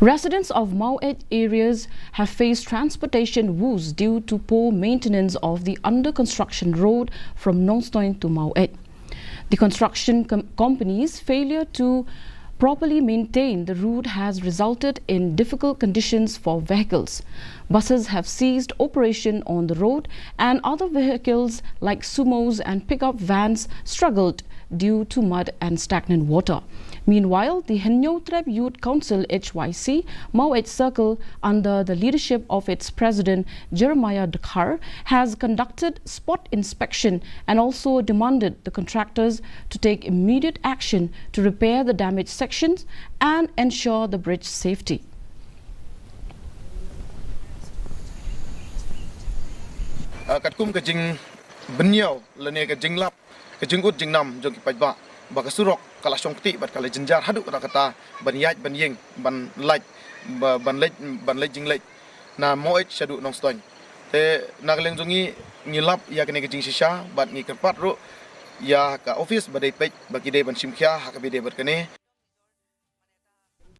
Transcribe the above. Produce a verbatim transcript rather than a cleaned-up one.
Residents of Maweit areas have faced transportation woes due to poor maintenance of the under construction road from Nongstoin to Maweit. The construction com- company's failure to properly maintain the route has resulted in difficult conditions for vehicles. Buses have ceased operation on the road, and other vehicles like sumos and pickup vans struggled due to mud and stagnant water. Meanwhile, the Hynñiewtrep Youth Council H Y C Maweit Circle, under the leadership of its president Jeremiah Dkhar, has conducted spot inspection and also demanded the contractors to take immediate action to repair the damaged sections and ensure the bridge safety. Ah, katkum ka jingbynñiaw lane ka jinglap, ka jingud jingnam jong ki paidbah, ba ka surok ka la shong kti bad ka la jynjar haduh katta katta ban ïaid ban ïeng, ban leit, ba- ban leit ban leit jingleit na Maweit shaduh Nongstoin. Te na ka liang jong ngi, ngi lap ïa kane ka jingshisha bad ngi kyrpad ruh ïa ka office ba dei peit ba ki dei ban shim khia ha kaba ïadei bad kane.